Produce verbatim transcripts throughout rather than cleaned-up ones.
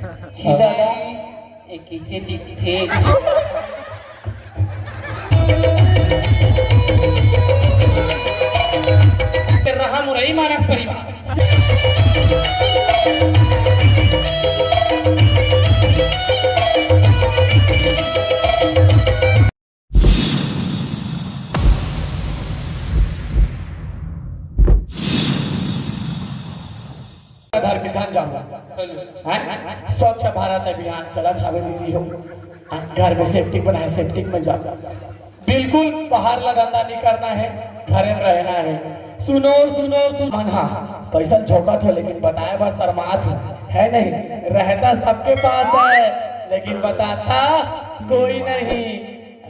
जी दादा, ये किसे दिखथे? रहा मुरई मानस परिवार। धर के झन जाहूं। हैं? स्वच्छ भारत अभियान चलत हवे दीदी हो। हैं? घर में सेप्टिक बनाए, सेप्टिक में जाओ। बिल्कुल बाहर ला गंदा नहीं करना है, घरे में रहना है। सुनो, सुनो, सुनो। मन हाँ, पैसा झोंकत हो, लेकिन बताए बर शर्मात हो, है नहीं? रहता सबके पास है, लेकिन बताता कोई नहीं।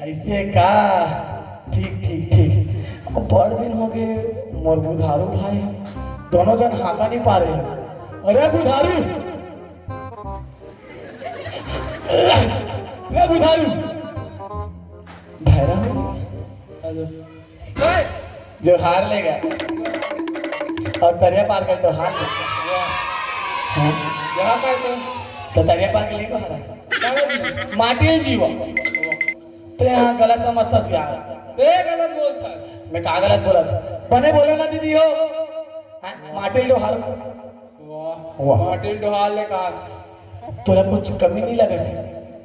ऐसे का? ठीक, ठीक, ठीक। अब बड़ दिन हो गए, मोर बुधारू भाई, दोनों जन हाका नहीं पा रहे। अरे बुधारू, रे बुधारू, भैरव, जो हार लेगा और तरिया पार कर तो हार लेगा। हाँ? यहाँ का तो तो तरिया पार के लिए को हरा? माटी जीवा। ते हा गलत समझथस यार। ते गलत बोलथस। मैं का गलत बोलत? बने बोलो ना दीदी हो। हाँ, माटी डोहार। वाह। वाह। माटी डोहार ले का? तोला कुछ कमी नहीं लगत हे?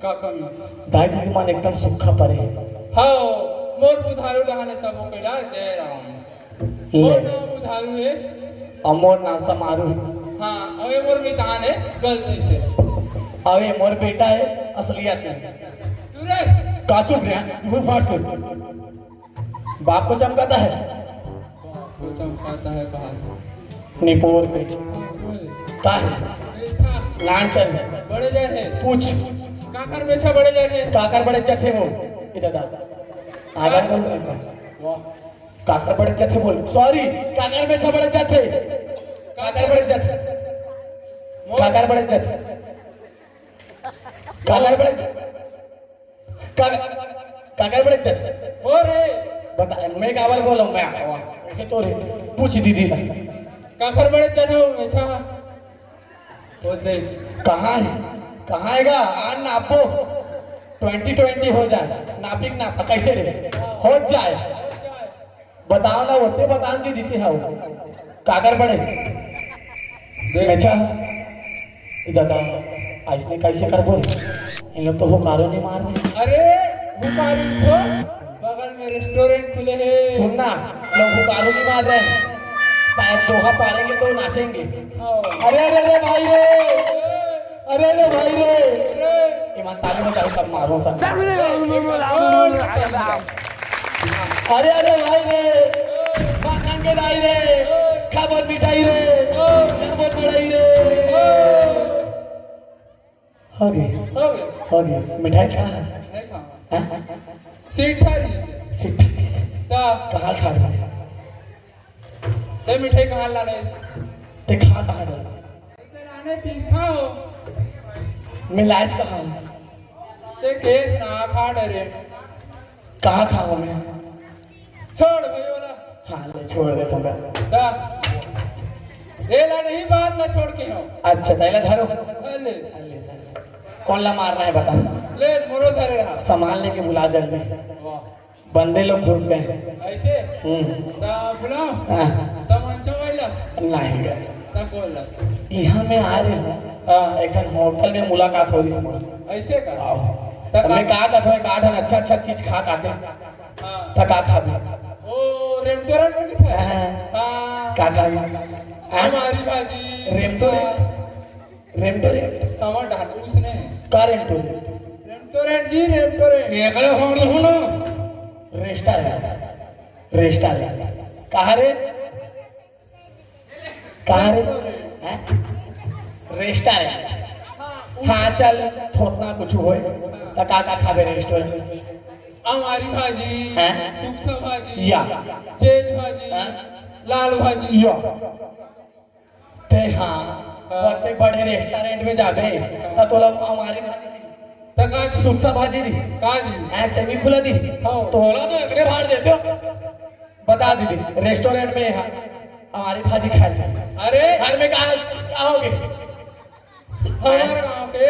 का कमी? दाई दीदी मन एकदम सुक्खा परे हे। हाँ, मोर बुधारू डहाने सबो कहिला जय राम। ले। मोर नाम बुधारू हे। अउ मोर नाम समारू हे। हाँ, अउ ये मोर मितान हे, गलती से। अउ ये मोर बेटा हे, असलियत में। तू रे। का चुप रे, मुंह फाड़ के। बाप को चमकाता है? बाप को चमकाता है कहा? निपोर पे। का है? अच्छा। लांचन। बड़े जन है। पूछ। काकर बेचा बड़े जन है? काकर बड़े जथे वो? इधर आ। आगे बोल रहे हैं। वाह। काकर बड़े जथे बोल। सॉरी, काकर बेचा बड़े जथे। काकर बड़े जथे। काकर बड़े जथे। काकर बड़े जथे। काकर, काकर बड़े जथे। ओ रे। बता, मैं काबर बोलूं मैं? ऐसे तो रे। पूछ दीदी ना। काकर बड़े जथे हो, ऐसा। बोल दे। कहाँ है? कहाँ है गा? आन नापो। ट्वेंटी ट्वेंटी हो जाए। नापिक नापा। कैसे रे? हो जाए। बताओ ना, होते बता दीदी के हाउ। काकर बड़े? देख। अच्छा। ए दादा, अइसने कैसे करबो रे? इन लोग तो हुकारो नहीं मार रहे। अरे, हुकारी छोड़, बगल में रेस्टोरेंट खुले हे। सुन ना, लोग हुकारो नहीं मार रहे। शायद दोहा पाड़ेंगे तो नाचेंगे। हाँ। अरे, अरे, अरे भाई रे। अरे, अरे भाई रे। अरे। ईमानदारी में जाओ, तब मारो सब। अरे, अरे भाई रे, माखन के दाई रे, खाबत मिठाई रे, खाबत मिठाई रे। हो गई, हो गई। हो गई। मिठाई कहाँ है? मिठाई कहाँ? हाँ? सिंठारी से। सिंठारी से। ता। कहाँ खा रही? ते मिठाई कहाँ लाने? ते खा कहाँ रही? इधर आने तीखा हो। मिलाज कहाँ है? ते केस ना खा डरे। कहाँ खाऊं मैं? छोड़ भाई वाला। हाँ, ले छोड़ दे तूने। दा। ये ला नहीं बात ना छोड़ के हो। अच्छा, तैला धरो। ले। ले, ले। कौन ला मारना है बता। ले, मोरो धरे रहा। सामान लेके बुला जल्दी। वाह। बंदे लोग घुस गए। ऐसे? हम्म। दा बुलाओ। हाँ। दा मंचा वाला। नहीं गए। दा बोल ला। यहाँ मैं आ रहे हूँ। हाँ। एक होटल में मुलाकात हो रही थी। ऐसे का? आओ। दा तो मैं का- कहा था, थोड़ा काट अच्छा अच्छा चीज खा खाते। हाँ। त का खाबे? ओ, रेस्टोरेंट में किथे? हाँ। हाँ। का खाबे? हाँ? हमारी भाजी। रेस्टोरेंट? रेस्टोरेंट? तवा डालूस ने। का रेस्टोरेंट? रेस्टोरेंट जी, रेस्टोरेंट। एकरे होड़ हुनो। रेस्टोरेंट। रेस्टोरेंट। कहाँ रे? कहाँ रे? हैं? रेस्टोरेंट। हाँ, चल, थोतना कुछ होए। त का का खाबे रेस्टोरेंट में? अमारी भाजी, हैं? सुक्सा भाजी, या। चेज भाजी, हैं? लाल भाजी। या। ते हाँ, हाँ। बड़े बड़े रेस्टोरेंट में जाबे, त तोला अमारी भाजी दी। त का दी? सुक्सा भाजी दी। का दी? ऐसे भी खुला दी। हाँ। तोला तो एकरे भाड़ देते हो। बता दीदी, रेस्टोरेंट में यहाँ हमारी भाजी खाई। अरे। घर में कहा, कहा होगे? हमारे गांव के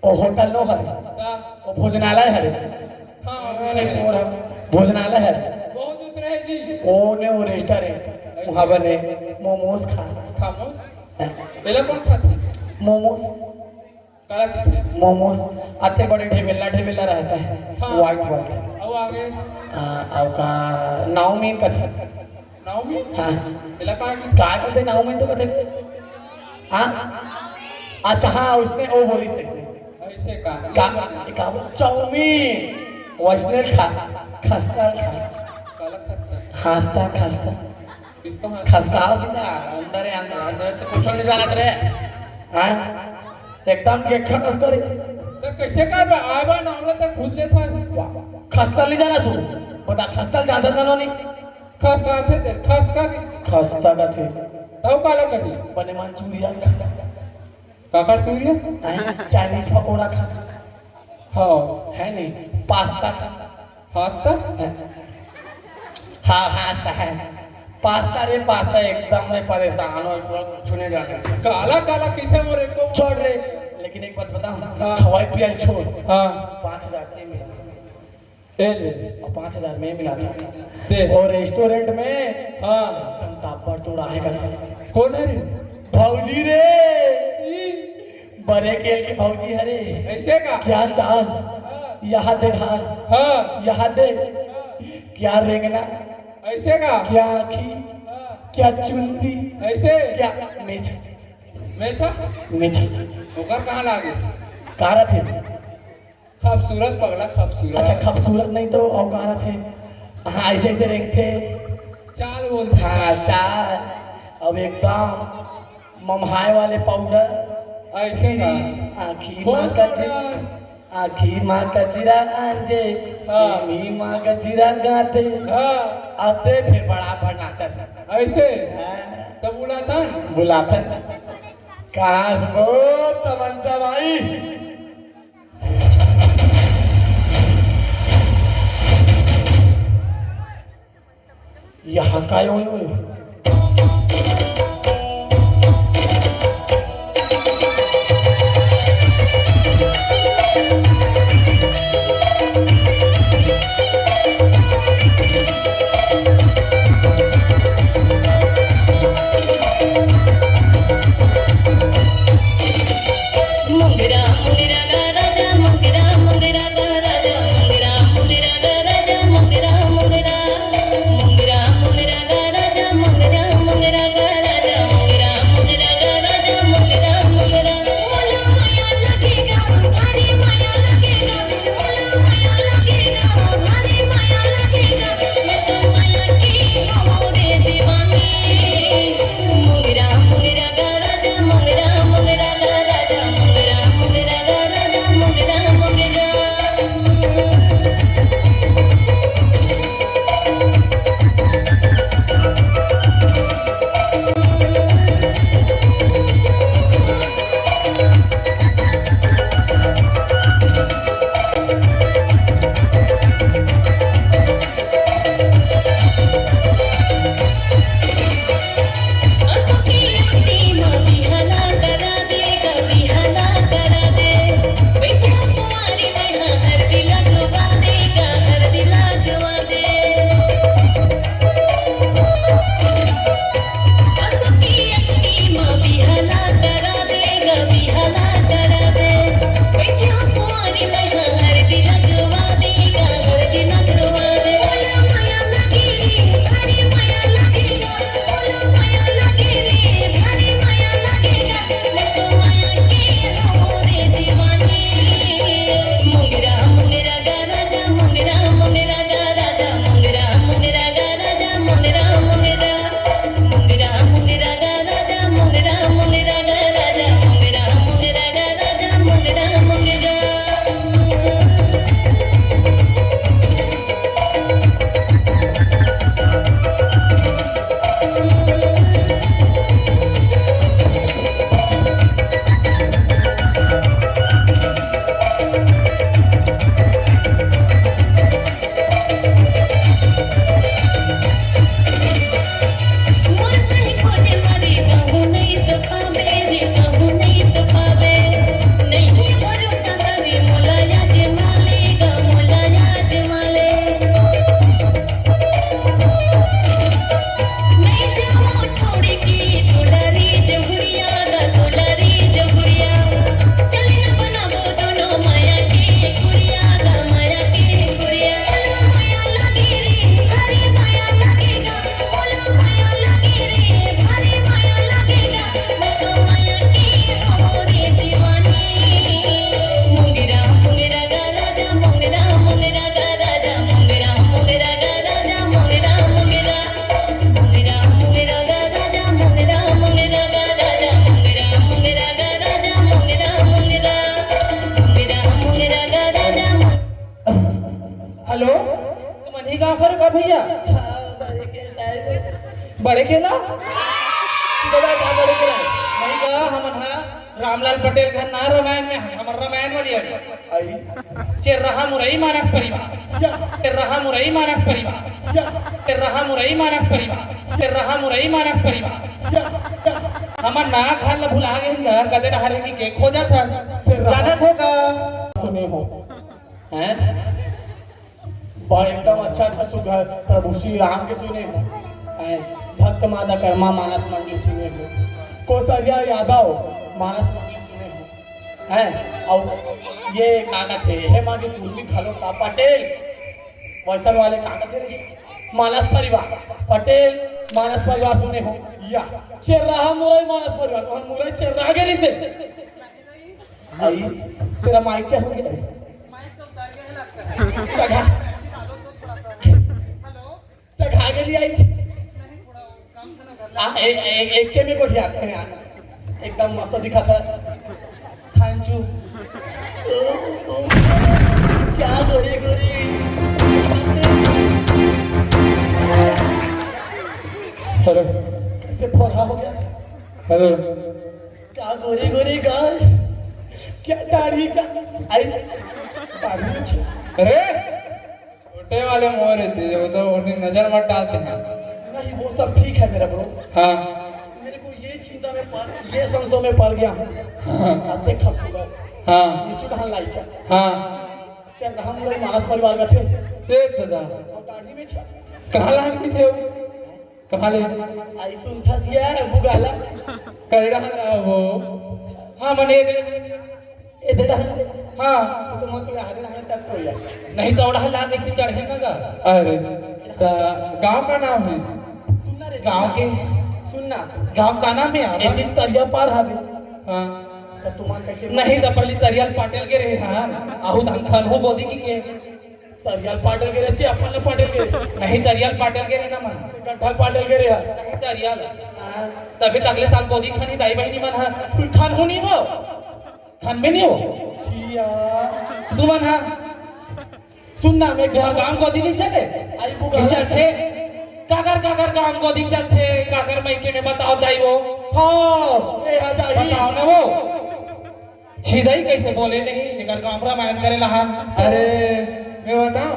वो होटल नो हरे, का? वो भोजनालय हरे। हाँ, वो नहीं, नहीं। वो रहा, भोजनालय हरे। बहुत दूसरे है जी। वो ने वो रेस्टोरेंट, वहाँ बने मोमोज खा। खामोस? हाँ। पहला कौन खाते? मोमोज। काला खाते? मोमोज। आते बड़े ढेबेला, ढेबेला रहता है, हाँ। White, white। अब आगे? हाँ, अब का नाउमीन का था। नाउमीन? हाँ। एला का कथे? का कथे नाउमीन तो कथे? हाँ? अच्छा, हाँ, उसने वो बोली इसने। ऐसे का? का, का वो चाउमीन, वैसने खा, खस्ता खा। काला खस्ता? खस्ता, खस्ता। किसको खस्ता? खस्ता हो सीधा, अंदर है, अंदर, अंदर तो कुछ नहीं जाना रे। हाँ? एकदम के खटस करे। तो कैसे का बा? आबा नाम ला तो खुद ले था। खस्ता ले जाना सु। बता, खस्ता जानता ना नहीं? खस का थे ते, खस का के? खस्ता का थे। तब काला कही? बने मंचूरियन खा। काकर सूर्य? हैं? चाइनीज पकोड़ा खा। हाँ। है नहीं? पास्ता खा। पास्ता? हैं? हाँ, पास्ता है। पास्ता रे पास्ता, एकदम मैं परेशान हूँ, इसको छूने जाने से। काला काला किथे मोरे को? छोड़ रे, लेकिन एक बात बताऊँ, हाँ। खवाई पियाई छोड़। हाँ। पाँच हजार के मिला। ए ले। और पाँच हजार में मिला था। दे। और रेस्टोरेंट में हाँ। एकदम तापड़ तोड़ आएगा था। कौन है रे? भौजी रे। ई। बड़े केल के भौजी हरे। ऐसे का? क्या चाल? हाँ। यहाँ दे ढाल। हाँ। यहाँ दे। क्या रेंगना? ऐसे का? क्या आँखी? हाँ। क्या चुंदी? ऐसे? क्या मेछा? मेछा? मेछा। ओकर कहाँ लागे? कारत है। खूबसूरत पगला, खूबसूरत। अच्छा, खूबसूरत नहीं तो और कहाँ थे? हाँ, ऐसे ऐसे रेंगथे। चाल बोलथे। हाँ, चाल। अब एकदम ममहाए वाले पाउडर। ऐसे का? आँखी कौन माँ का पाउडर? जि-, आँखी माँ का जीरा आंजे, हाँ। मी माँ का जीरा गाथे। हाँ। अब दे फिर बड़ा भर नाचत। ऐसे? हाँ। तब बुलाता? बुलाता। कहाँ से वो तमंचा भाई? यहाँ काय होय होय? पढ़े के ला? सीधा बात, का पढ़े के ला? नहीं गा, हमन हा रामलाल पटेल घर ना रामायण में, हमर रामायण वाली है। आई। चेर्रहा मुरई मानस परिवार। या। चेर्रहा मुरई मानस परिवार। या। चेर्रहा मुरई मानस परिवार। चेर्रहा मुरई मानस परिवार। या। या। हमर ना घर ला भुला गे हन गा, कते डहर हे कि के खोजत हन। चेर्रहा। जानत हो का? सुने हो। हैं? बा-, एकदम अच्छा अच्छा सुघर प्रभु श्री राम के सुने हो, हैं? भक्त माता कर्मा मानस मंडी सुने हो, कोसरिया यादव मानस मंडी सुने हो, हैं? अउ ये का कथे, हेमा के कुर्मी घलो का पटेल, वैसन वाले का कथे रे? मानस परिवार, पटेल मानस परिवार सुने हो? या, चेर्राहा मुरई मानस परिवार, तुमन मुरई चेर्राहा गे रिहिसे? आई, तेरा माइक क्या हो गया? चढ़ा, चढ़ा के लिए आई। आ, ए, ए, एक के में गोठिया, एकदम मस्त दिखा था। Thank you। क्या गोरी गोरी। हेलो। कैसे फोड़ा हो गया? हेलो। का गोरी गोरी गाल, क्या दाढ़ी का, आई, दाढ़ी। अरे, छोटे वाले मोर थे, वो तो उन्हें नजर मत डालते हैं। नहीं, वो सब ठीक है मेरा bro। हाँ। मेरे को ये चिंता में पड़, ये संशय में पड़ गया हूँ। हाँ। अब देख खा पूरा। हाँ। ये चुका लाई चा। हाँ। चल, हम लोग मानस परिवार का थे। देख दादा। और दाढ़ी में छा। कहाँ लाग के थे वो? कहाँ ले? आई सुनथस या बुगाला। करेड़ा ना वो। हाँ, मने ए देड़ा। हाँ। तो तुम तो यहाँ रहने तक को यार। नहीं तो उड़ा ला कैसे चढ़े ना गा? अरे, ता गांव का नाम है? सुनना रे, गांव सुनना। के? सुनना। गांव का नाम है यार? एक दिन तरिया पार हावे। हाँ। तो तुम कैसे नहीं तो पहली तरियल पाटेल के रहे हाँ। आहू धान खान हो बोदी की के? तरियाल पाटल के रहती, अपन ले पाटल के। नहीं, तरियाल पाटल के रहना मन। गंठल पाटल के रहे। नहीं, तरियाल। हाँ। तभी तो अगले साल बोदी खानी दाई बहिनी मन हा। खान हो नहीं हो। खान में नहीं हो। छिया। तू मन हा। सुन ना, मैं तुहर गांव गोदी नहीं चले? आई बुगा। नहीं चलते। काकर, काकर गांव गोदी चलते, काकर मैं के में बताओ दाई वो। हाँ, ए, आ जा ही। बताओ ना वो। छिदई कैसे बोले नहीं, एकर काम रामायण करे ला हम। अरे, मैं बताऊं,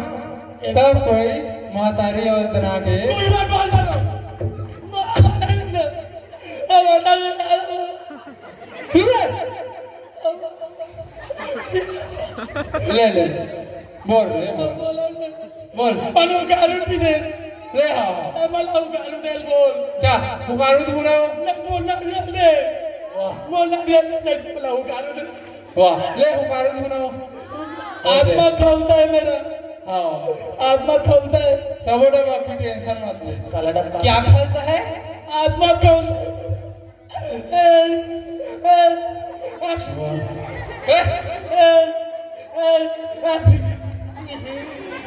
सब कोई महतारी और तना के तू ही मत बोल दे। ले, ले, बोल रे, बोल। बोल। अनु गारुन भी दे। ले, हाँ। ए, मला गारुन दे, बोल। चा, पुकारू तू ना। नहीं, बोल ना, दे। वाह। बोल ना, दे, नहीं, मला गारुन दे। वाह, ले, पुकारू तू ना। आत्मा खौलता है मेरा। हाँ। आत्मा खौलता है। सबोटा बाकी tension मत ले। काला डब्बा। क्या खौलता है? आत्मा खौलता है मेरा।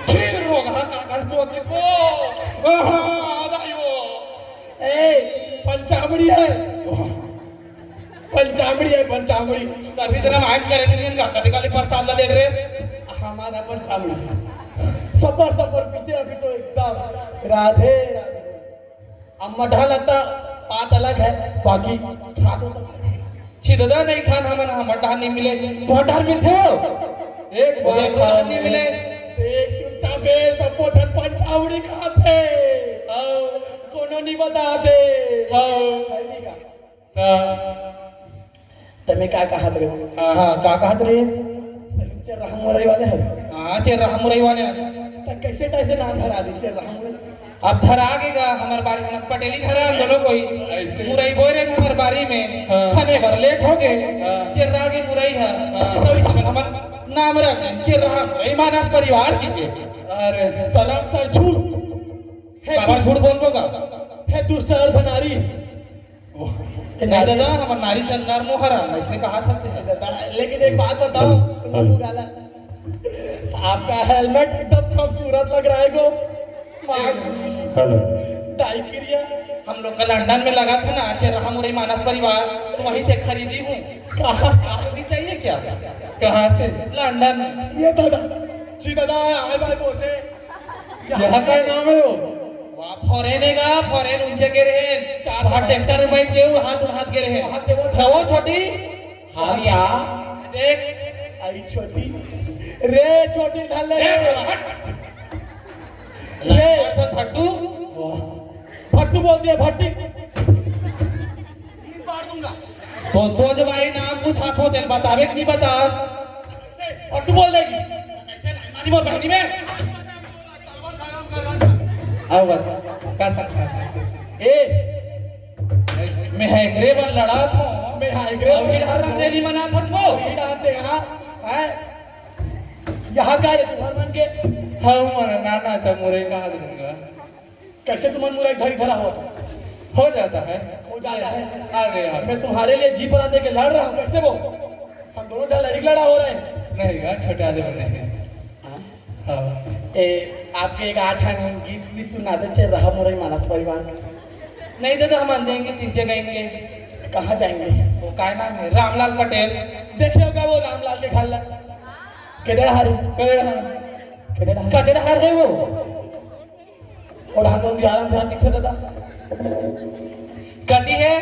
फिर रोग हा का कर दो किसको? आहा, दाई वो। ए, पंचामड़ी है। पंचामड़ी है, पंचामड़ी। तभी तेरा mind करे से नहीं, कभी काली प्रसाद ला दे रे। हमारा पंचामड़ी। सबर, सबर पीते अभी तो एकदम। राधे, राधे। अब मठा लगता, बात अलग है, बाकी खा तो सकते हैं। छिददा नहीं खान हमन, हमर डहर नहीं मिले, तुहर डहर मिलथे हो? एक बार एक बार नहीं मिले। देख चुपचाप है, सबको झटपट चावड़ी खाते। हाँ। कोनो नहीं बताते। हाँ। है नहीं का? हाँ। तमे का कहत रहे? हाँ। हाँ, का कहत रहे? चेर्राहा मुरई वाले हैं। हाँ, चेर्राहा मुरई वाले हैं। तो कैसे, कैसे नाम धरा दी चेर्राहा मुरई? अब धरा के गा, हमर बारी, हमर पटेली घर है, हम दोनों कोई ऐसे। मुरई बोए रहे हमर बारी में, हाँ। खाने बर late हो गए। हाँ। चेर्रा के मुरई है, हाँ। तभी तो हमर नाम रख दे, चेर्राहा मुरई मानस परिवार की के। अरे, सलाम था झूठ। है काबर दुष्ट-, झूठ बोलबो का? है दुष्ट अर्ध नारी। नहीं दादा, हमर नारी चंदार मोहरा, ऐसे कहा था ते। दादा, लेकिन एक बात बताओ, हाँ। बाबू गाला, आपका helmet एकदम खूबसूरत लग रहा है गो। माँ, हेलो। दाई किरिया। हम लोग का लंदन में लगा था ना, चेर्राहा मुरई मानस परिवार, तो वहीं से खरीदी हूँ। कहाँ? आपको भी चाहिए क्या? कहाँ से? लंदन। ये दादा, जी दादा, आए भाई बोलते। यहाँ का नाम है वो। फॉरेन हे गा, फॉरेन उंचे के रहे। चार हाथ ट्रैक्टर में बैठ के वो हाथ उड़ा हाथ के रहे। हाथ दे वो। रहो छोटी। हाँ भैया। देख। आई छोटी। रे छोटी ढाल ले। ए, हट। रे। फट्टू। फट्टू बोल दिया, फट्टी। तो सोच भाई, नाम पूछा थो, तेल बतावे कि नहीं बतास? फट्टू बोल देगी। कैसे नहीं मानी वो बहनी में? आओ बस, कर सकता है। ए, मैं है एकरे बर लड़ा था। मैं है एकरे बर अभी लड़ा था। रंगरेली मना था वो। अभी डाल दे, हाँ। हैं? यहाँ का है तुम्हार मन के? हाँ, मन नाना चा मुरे कहा दूंगा। कैसे तुम्हार मुरे धरी धरा हो? हो जाता है। हो जाता है। अरे यार। मैं तुम्हारे लिए जी परा दे के लड़ रहा हूँ, कैसे वो? हम दोनों झन लड़िक लड़ा हो रहे हैं। नहीं यार, छोटे आदमी नहीं। हाँ? हाँ। ए, आपके एक आठ ठन गीत भी सुना दे, छे रहा मोरे मानस परिवार। नहीं दादा, हम जाएंगे, तीन जगह जाएंगे। कहाँ जाएंगे? वो काय नाम है, रामलाल पटेल। देखे होगा वो रामलाल के ढाल। केदर हर? केदर हर? केदर हर? केदर हर है वो? और हाथ में ध्यान, ध्यान दिखे दादा। कति है?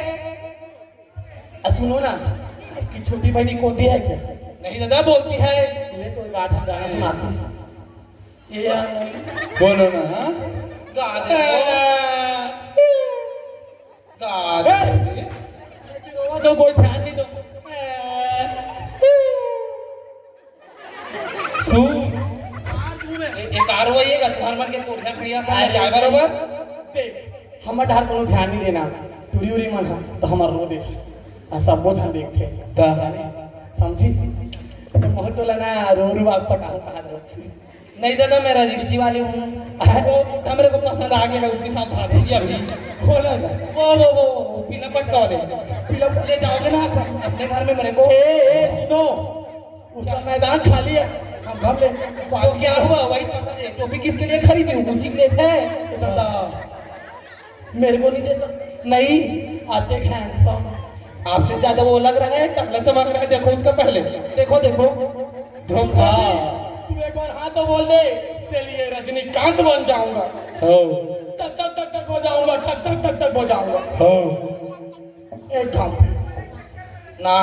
आ, सुनो ना, आपकी छोटी बहनी कोदी है क्या? नहीं दादा, बोलती है। ये तो एक आठ हजार सुनाती। ये यार। बोलो ना, हाँ? गा दे। गा दे। ए! तो कोई ध्यान नहीं दो। सु-, ए-, एक आर होइएगा, तुम्हार मन के कोरिया खड़िया सा अरे, जाए बरोबर। देख, हमर ढार कोनो ध्यान नहीं देना, टूरी उरी मन ह, तो हमर रो दे, आ सब बोझ हम देखते। त समझी? तो मोह तो लेना, रो रो आप पटा पटा दो। नहीं दादा, मैं रजिस्ट्री वाली हूँ। वो मेरे को पसंद आ गया, उसके साथ भागूंगी अभी। खोला जा। वो, वो, वो, वो पीला पटका वाले। पीला ले जाओगे ना आप अपने घर में मेरे को? ए, ए, सुनो, उसका मैदान खाली है, हम भर ले। तो क्या हुआ, वही पसंद है। टोपी किसके लिए खरीदी हूँ? उसी के लिए है। तो दादा, मेरे को नहीं देता? नहीं, आप देख, handsome, आपसे ज्यादा वो लग रहा है, टकला चमक रहा है। देखो उसका पहले, देखो, देखो। धोखा। तू एक बार हाँ तो बोल दे, तेरे लिए रजनीकांत बन जाऊंगा। हो। टक टक टक टक हो जाऊंगा, टक टक टक टक हो जाऊंगा। हो। एक काम। ना,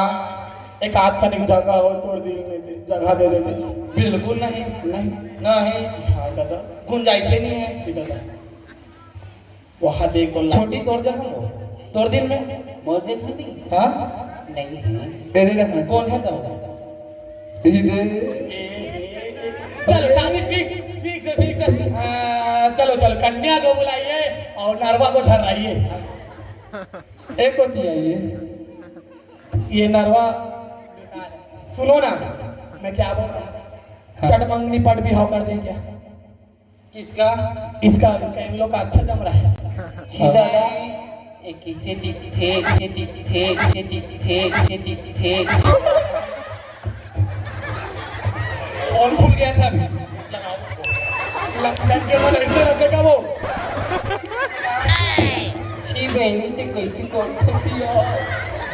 एक आध कनिक जगह हो तोर दिल में दे, जगह दे दे। बिल्कुल नहीं। नहीं। नहीं। हाँ दादा। गुंजाइश ही नहीं है। दादा। वहाँ देख बोल। छोटी तोर जगह हो, तोर दिल में। मोर जगह नहीं। हाँ? नहीं है। तेरे जगह में। कौन है तो? ये दे। चलो, शादी fix, fix है, fix है। आ, चलो, चलो, कन्या को बुलाइए और नरवा को झर्राइए। एक को चाहिए। ये नरवा, सुनो ना, मैं क्या बोल रहा हूँ? हाँ। चटमंगनी पट बिहाव कर दे क्या? किसका? इसका, इसका, इन लोग का अच्छा जम रहा है। छी दादा, ये किसे दिखथे, किसे दिखथे, किसे दिखथे, किसे दिखथे। और खुल गया था अभी। लग, लग के मन ऐसे रखेगा वो। छी बहनी, ते कैसी कौन फंसी यार?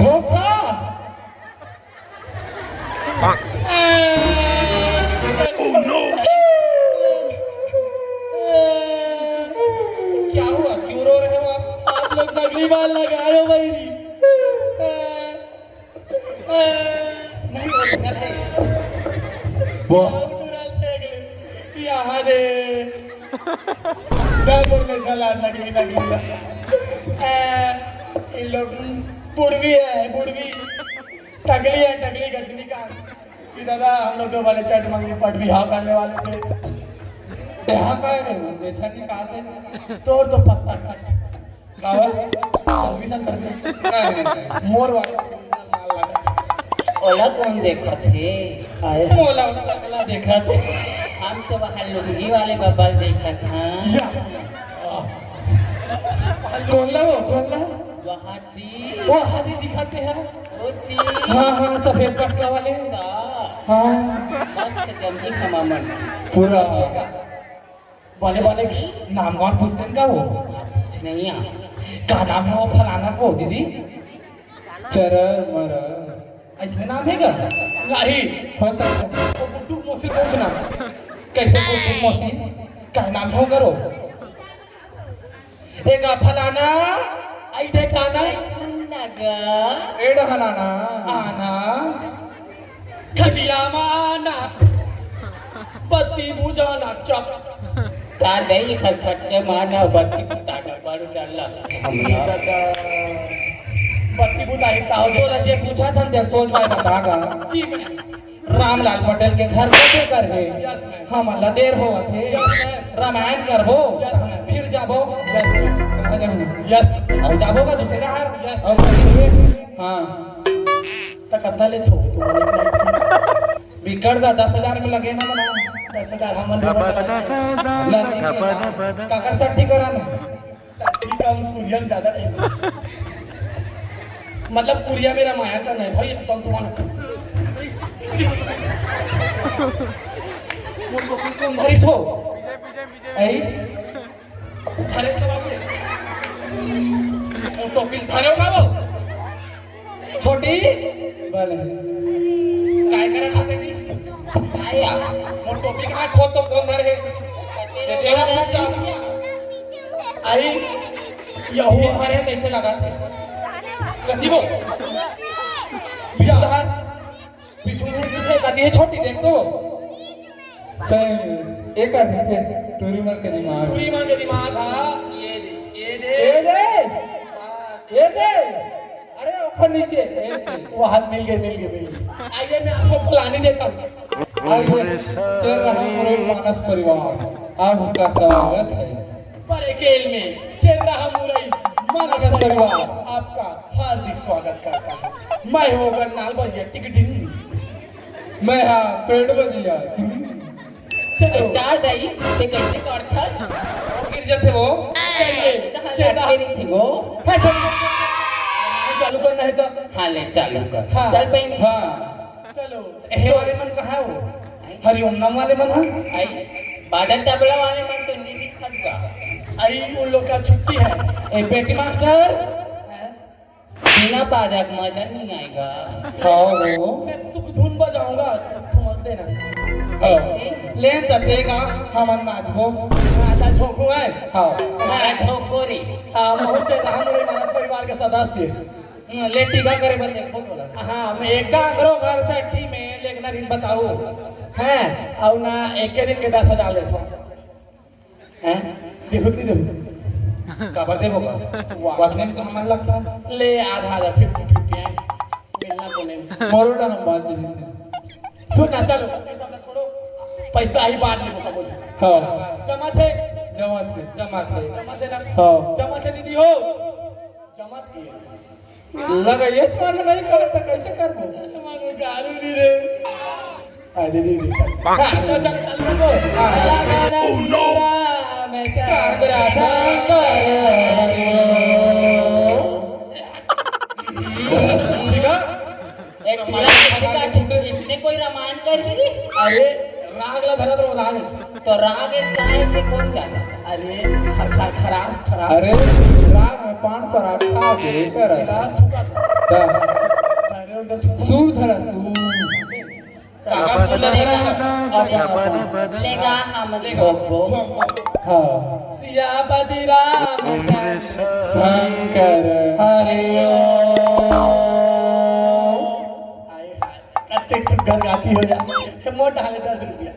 धोखा। Oh no! क्या हुआ? क्यों रो रहे हो आप? आप लोग नकली बाल लगाए हो भाई। नहीं, original है। वो। यहाँ दे। मैं बोल में चला, नकली, नकली। ए, इन लोग बुढ़वी है, बुढ़वी। टकली है, टकली गजनी का। सीधा दा, हम लोग तो वाले चट मंगनी पट बिहाव करने वाले थे। यहाँ का है, बेचा जी कहाँ थे? तोर तो पत्ता। बाबा, चौबीस अंदर में। नहीं, नहीं, नहीं। मोर वाला। ओला कौन देखत हे? आए। मोला ओला देखत हे। हम तो वहाँ लुंगी वाले बबल देखत हन। या। कौन ला वो? कौन ला? वहाँ दी। वो हाथी दिखाते हैं। वो दी। हाँ, हाँ, सफेद पटका वाले। का? हाँ। मस्त जल्दी हमामन। पूरा। बने बने नाम कौन पूछते हैं का वो? कुछ नहीं है। का नाम है वो फलाना को दीदी? चरर मरर। ऐसे नाम है का? नहीं। हो सकता है। वो गुड्डू मौसी पूछना। कैसे गुड्डू मौसी? का नाम हो करो? एका फलाना, आई ठेकाना, सुन ना ग। एड़ा हलाना। आना। खटिया माना। बत्ती बुझाना चक। का नहीं खटखट के माना बत्ती बुता के बड़ डर लग। बत्ती बुता ही का हो तोला जे पूछा था, ते सोच भाई बता गा। जी मैं। रामलाल पटेल के घर कते कर हे? Yes, ma'am. हमन ला देर होवत हे। Yes, ma'am. रामायण करबो, yes, ma'am. फिर जाबो। Yes, ma'am. कहाँ जाबो? Yes. अउ जाबो का दूसरे डहर? Yes. अउ कहीं हुए? हाँ। त कतना लेथो? बिकट का दस हजार में लगे ना बना। दस हजार हमन दे बना। लगे के ना। काकर सट्ठी करा ना? ठीक है, हम कुरिया में ज्यादा नहीं। मतलब, कुरिया में रामायण का नहीं भाई, एकदम तुम्हारा। वो तो तुम धरिस हो। ऐ? धरिस का बाबू। वो टोपी धरे होगा वो। छोटी। बोले। काय करत हस ती? काय आ? मोर टोपी कहाँ खोद तो कौन धरे हे? ये देख चुपचाप। आई, यहू हरे कैसे लगा? कसी वो? बिचारा। पीछू मुड़ के कती हे छोटी देख तो। सही, एक आदमी थे, टूरी मन के दिमाग। टूरी मन के दिमाग, हाँ। ये दे, ये दे। ये दे, ये दे। अरे, ऊपर नीचे, ये दे। वो हाथ मिल गए, मिल गए, मिल गए। आइए, मैं आपको फलानी देता हूँ। आइए, चल रहा हमारे मानस परिवार, आपका स्वागत है। बड़े खेल में चल रहा मुरई, मानस परिवार आपका हार्दिक स्वागत करता है। मैं हूँ गन्नाल बजिया टिकटिन। मैं हा पेड़ बजिया। चलो। का दाई, ते कैसे करथस? गिर जाते वो। ए, चेता। गिरी थी वो। हाँ, चलो। चालू करना है तो। हाँ, ले, चालू कर। हाँ। चल बहन। हाँ। चलो। हे वाले मन कहाँ हो? हरिओम नाम वाले मन, हाँ? आई, बादल तबला वाले मन तो नहीं दिखत गा। आई, उन लोग का छुट्टी है। ए, पेटी मास्टर। हैं? बिना बाजा के मजा नहीं आएगा। हाँ हो। मैं तुक धुन बजाऊंगा, तुम मत देना। हाँ। ले त देगा, हमन नाचबो। हाँ, त झोंकू है। हाँ। हाँ, झोंकू रे। हाँ, बहुत चल रहा, हमरे मानस परिवार के सदस्य। हम्म, ले टीका करे बर देखबो तोला। हाँ, मैं एक काम करो, घर से टीम में लेगना रिन बताओ। हैं, अउ ना एक के दिन के दस हजार लेथो। हैं? देखो नहीं देखो। काबर देबो का? वाह। वतने में तो हमन लगता। ले आधा आधा, फिफ्टी फिफ्टी है। मिलना तो नहीं। मोरो डहर बात नहीं। सुन ना, चलो, पैसा हमला छोड़ो। पैसा ही बांट लेबो सब। हाँ। जमा थे? जमा थे। जमा थे। जमा थे ना? हाँ। जमा थे दीदी हो। जमा थे। लगा ये सवाल नहीं करत त कैसे करबो? मानो गारू नहीं रे। आ, दे, दे, दे, चल। हाँ, तो चल, चल, चल, चल। हाँ। Oh, no। राम चंद्र शंकर हरि ओम। ठीक है? एक मिनट, इसने कोई रामायण कर दी? अरे, राग ला धरा तो राग। तो राग एक काय के कौन जाना? अरे, ख-, ख-, खरास, खरास। अरे, राग में पान पराग खा के कर। खरास थूका था। क्या? अरे, उनका थूका। सूर धरा, सूर। काका सुन लेगा। लेगा हम लेगा। भोगबो। हाँ। सियापति रामचंद्र शंकर हरि ओम। हाय, हाय। कतेक सुंदर गाती हो जा। तो मोटा हाले दस रुपया।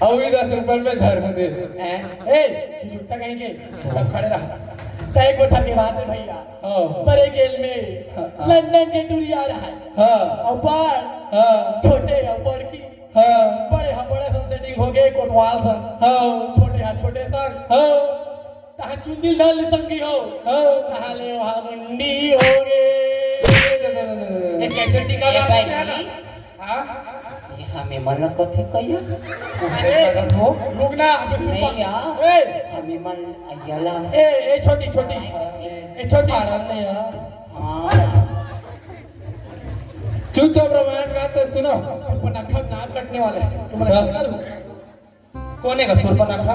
अउ भी दस रुपया में धर दे। हैं? ए, तू झूठा कहीं के? सब खड़े रहा। सही गोठा के बात है भैया। हाँ। बड़े खेल में हाँ, हाँ। लंदन के टूरी आ रहा है। हाँ। अउ बड़ हाँ। छोटे अउ बड़की। हाँ। बड़े हा बड़े संग सेटिंग हो गए, कोटवाल संग। हाँ। छोटे हा छोटे संग। हाँ। तहाँ चुंदिल डाल संगी हो। हाँ। तहाँ ले वहाँ मुंडी हो गए। ये कैसे टीका ए लगा भाई, दिया ना? हाँ? ये हमें मन कथे कहियो। अरे, रुक ना, अबे सुन नहीं पा- यार, ए! हमें मन अयला। ए, ए, छोटी, छोटी। ए, छोटी। कारण नहीं यार। हाँ। चुपचाप रामायण गाते सुनो। सुपनखा नाक कटने वाला है। तुम्हारा हाँ। सुना दूँ? कोने का सुपनखा?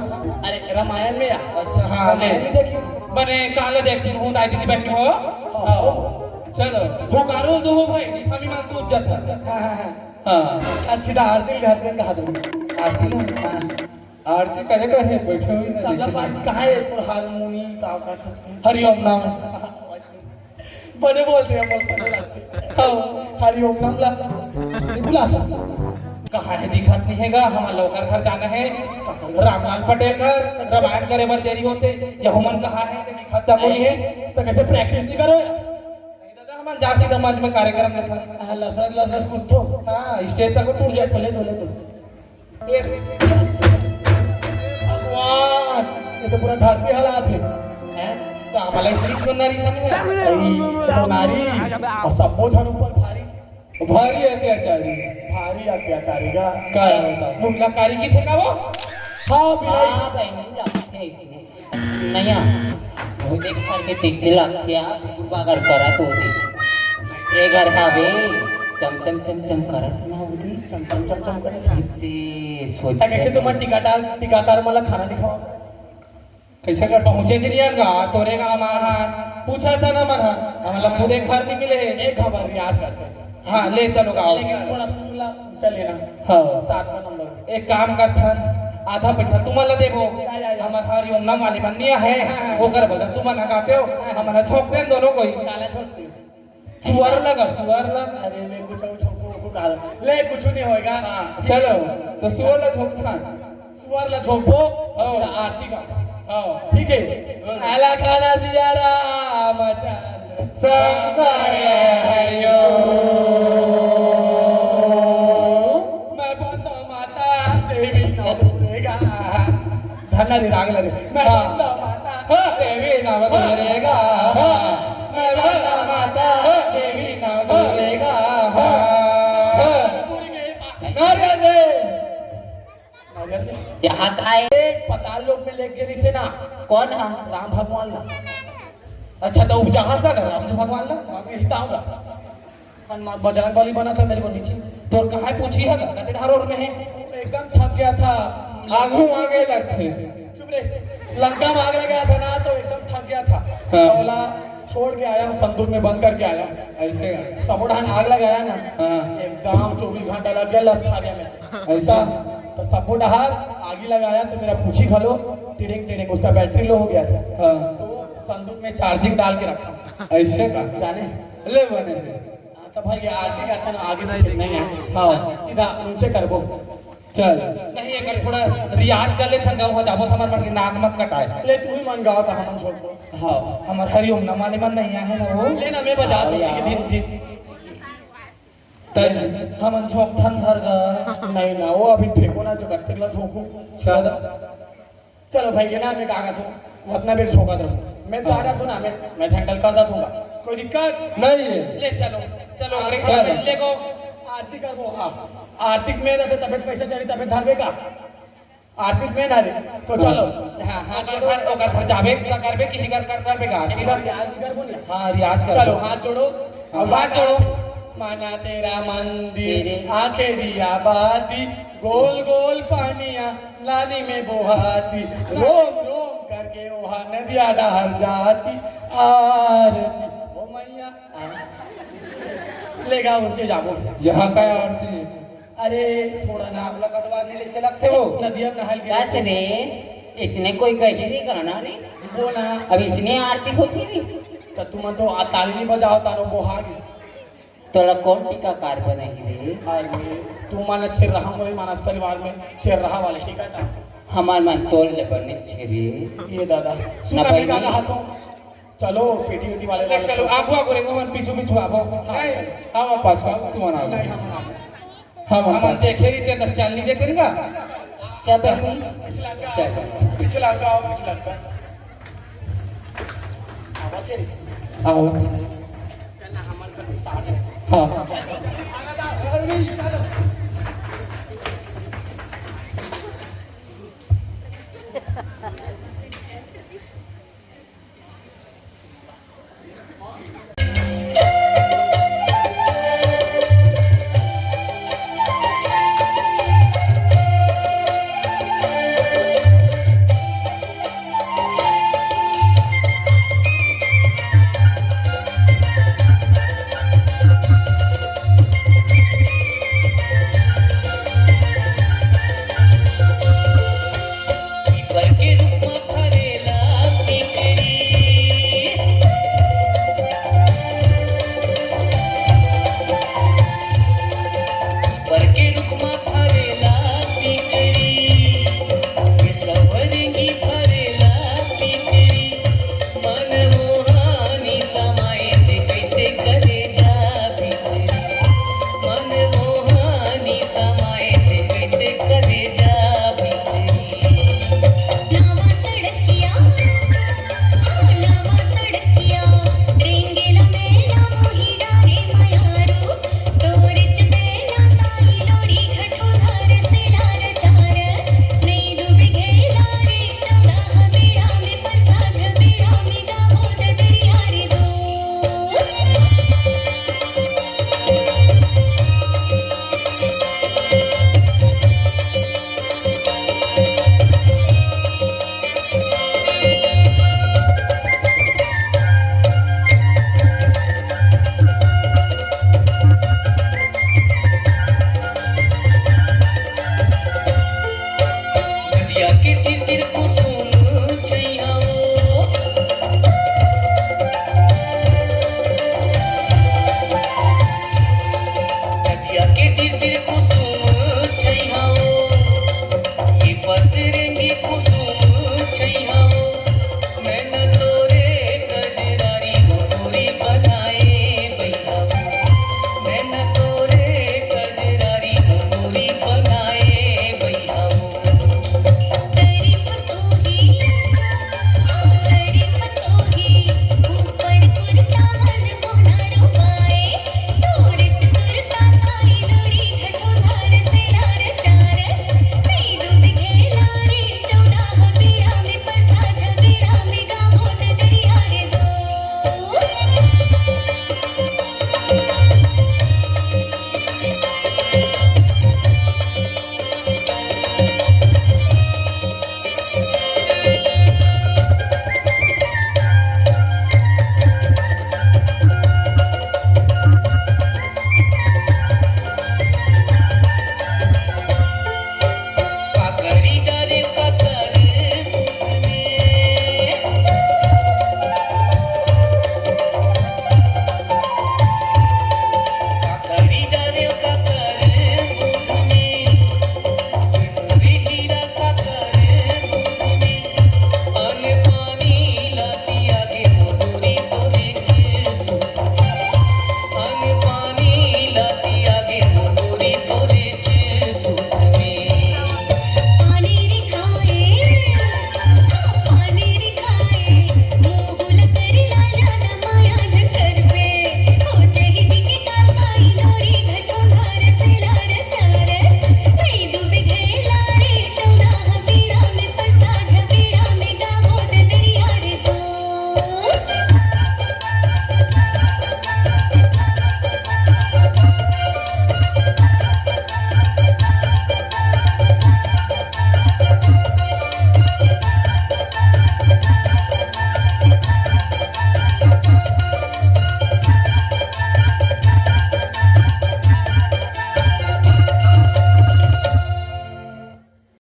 अरे, रामायण में यार। अच्छा, हाँ, रामायण ले। नहीं देखी? बने काले देख सुन हूँ, दाई दीदी बहनी हो। हाँ। चलो, हुकारो दो हो भाई, नहीं, हमी मान सूझ जाता। हाँ, हाँ, हाँ। हाँ। अच्छा, सीधा आरती, आरती कहा दो। आरती ना? हाँ। आरती करे करे बैठे हुई ना तबला देखे। पार्टी कहाँ है? तो हारमोनी का, का, का? हरिओम नाम। बने बोलते हैं, बोल, बने लगते हैं। हाँ, हरिओम नाम ला। ये बुला सा। कहाँ है दिखत नहीं है गा, हमन ला ओकर घर जाना है। रामलाल पटेल घर, रामायण करे बर देरी होते। यहू मन कहाँ है, तो दिखत तको नहीं है। तो कैसे प्रैक्टिस नहीं करो? नहीं दादा, हमन जात सीधा मंच में कार्यक्रम में था। हाँ, लसरस, लसरस कुत्थो। हाँ, स्टेज तक टूट जाए। ले तो, ले तो। ये भगवान, ये तो पूरा धरती हलात है। हैं? तो हमारा स्त्री सुनना रही सन है। अरे, तो नारी, और सब बोझ ऊपर भारी। भारी अत्याचारी। भारी अत्याचारी का? का है बता? मुंडा कारी की थे का वो? हाँ, बिलाई। हाँ, भाई, नहीं जाते थे इसमें। नैया, वो देख करके तिथि लगथे, आप कुरबा कर करत होती। ए घर का बे, चम चम चम चम करत ना होती। चम चम चम चम करत। ते सोच अच्छा, कैसे तुम टीकाकार, टीकाकार मला खाना दिखाओ। कैसे कर पहुंचे चिड़िया का, तोरे का माहा, पूछा था ना मना, हमला पूरे घर नहीं मिले। एक खबर रियाज करते हैं। हाँ, ले चलो गाओ। लेकिन थोड़ा सुन ला, चले ना। हाँ। सातवां नंबर। एक काम करथन, आधा पैसा तुमन ला देबो। या, या, या। हमर हरिओम नाम वाले मन निया है, हाँ, हाँ। ओकर बदल तुमन ह गाते हो, हाँ। हमन ह झोंक देन दोनों कोई। काला झोंक दे। सुअर लगा, सुअर लगा। अरे, ले कुछ और झोंको, वो काला। ले, कुछ नहीं होएगा। हाँ, चलो, तो सुअर ला झोंकथन। सुअर ला झोंकबो, हाँ। आरती का। हाँ। ठीक है। हाँ। आला खाना दिया राम चंद्र शंकर हरिओम। मैं बंदा माता देवी नौ दुर्गा। धन्ना रे राग लगे। मैं हाँ। बंदा माता हाँ, देवी नौ दुर्गा। हाँ। मैं बंदा माता हाँ। देवी नौ दुर्गा। हाँ। हाँ। नारियल दे। यहाँ का है? एक पताल लोक में लेके रही थे ना। कौन हा? राम भगवान ला। अच्छा, तो उपजाहस का घर राम भगवान ला? मैं हिताऊंगा। हनुमान बजरंग बली बना था मेरे को नीचे। तो कहाँ पूछी है ना? कते धार और में है? एकदम थक गया था। आगू आगे लगथे। चुप रे। लंका में आग लगाया था ना, तो एकदम थक गया था। हाँ। तो बोला, छोड़ के आया हूँ, तंदूर में बंद करके आया हूँ। ऐसे का? सबो डहान आग लगाया ना, हाँ। एकदम चौबीस घंटा लग गया, लस खा गया मैं। ऐसा? तो सबो डहार आगी लगाया, तो मेरा पूछी घलो टिड़िंग टिड़िंग, उसका बैटरी लो हो गया था। हाँ। तो संदूक में चार्जिंग डाल के रखा। ऐसे का? जाने? ले बने। हाँ, तो भाई, ये आरती का था ना, आगे पीछे नहीं है। हाँ। सीधा नीचे करबो। चल। नहीं, अगर थोड़ा रियाज कर लेथन, गाँव हो जाबो, तो हमर मन के नाक मत कटाए। ले, तू ही मन गाओ, तो हमन छोड़ दो। हाँ, हमर हरिओम नमाने मन नहीं आहे ना वो। ले ना, मैं बजा हाँ, सकती यार। कि दिन, दिन। तब हमन झोंकथन धर गा। नहीं ना, वो अभी फेंको ना, जो करते ला झोंकू। चल। चलो भाई, ये ना मैं का कहत हूँ, अपना बेर झोंकत रहूँ। मैं तो हाँ। आ जात हूँ ना, मैं, मैं हैंडल कर देत हूँ। कोई दिक्कत? नहीं है। ले चलो, चलो, हाँ, अरे चलो। ले को। आरती करबो, हाँ। आरती में रहते तबे पैसा चढ़ी, तबे धरबे का? आरती में ना रे, तो चलो। हाँ, हाँ, ओकर घर, ओकर घर जाबे, का करबे, किसी घर कर, करबे का आरती ना? आरती करबो ना। हाँ, रियाज कर। चलो, हाथ जोड़ो। हाँ। अब हाथ जोड़ो। माना तेरा मंदिर, तेरे आंखें दिया बाती, गोल गोल पानिया, लाली में बोहाती, रोम रोम करके ओहा नदिया डहर जाती, आरती ओ मैया। हाँ। ले गा, ऊंचे जाबो। यहाँ का आरती? अरे, थोड़ा नाक ला कटवा दे, जैसे लगथे वो। नदिया में नहाय ल गे कस रे। इसने कोई गही रे गाना रे। वो ना। अब इसने आरती होती रे। तो तुमन तो आ ताली नहीं बजाओ, तारो बोहा गे। तोला कौन टीकाकार बनाही रे? अरे, तुमन छेरहा मोरे मानस परिवार में छेरहा वाले टीका था। हमार मन तोल ले बने छे रे। ये दादा। ना सुना भी बहिनी। गाना हाथों। चलो, पेटी वेटी वाले ले, वाले चलो, को। आगू, आगू रे, ओमन पीछू, पीछू आगू। हाँ, नहीं, चलो। आवा पाछू, आवा, तुमन आवा। नहीं, हम, हम। हम देखे रही, तेरे चल नहीं देते ना। चल, तो नहीं। पिछला का, चल। पिछला का, पिछला का। आवा के रे। आओ। चल ना, हमन कर उतार। हाँ।